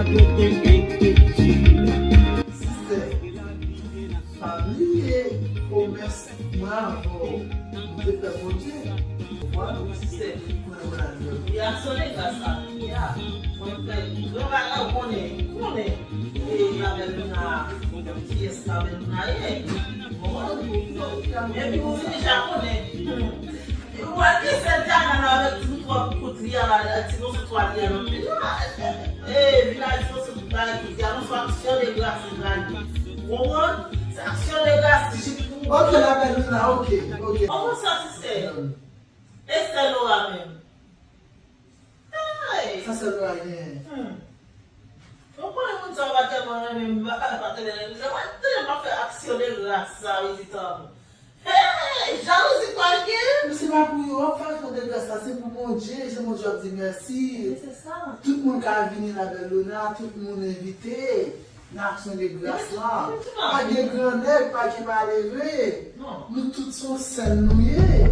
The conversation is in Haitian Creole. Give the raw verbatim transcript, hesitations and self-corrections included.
Sistè, pa bliye pwomès mwen avè w, m te fè Bondye. Vwala, sistè, mwen, mwen, mwen. Li aksyon de gras la, li a. Mwen fè gran bagay, ou konnen, ou konnen. E, Labèl Luna, kiyès Labèl Luna ye? Bon, epi ou vini ja konnen. Ou wè ke sèl Diana nan avèk ti twòp kout li a la, ti moso twal li a nan pye la. E, vin a di moso twal li a, nou fè aksyon de gras li pral. Ou konprann? Se aksyon de gras li jis pou. Ok, Labèl Luna, ok, ok. Kòman sa, sistè? E sè Laura menm? Ay! Sa sè Laura genyen? Hmm. Ou konnen moun sa yo pa tèlman renmen m, pa, pa, pa tèlman renmen m. Mwen tèlman pa fè aksyon de gras sa, vizitè. Hey, jalouzi pral gen. Men se pa pou yo w ap fè aksyon de gras la, se pou Bondye, se Bondye w ap di mèsi. Men se sa. Tout moun ka vini Labèl Luna, tout moun envite nan aksyon de gras la. Efektivman. Pa gen gran nèg, pa gen malere. Non. Nou tout se yon sèl nou ye.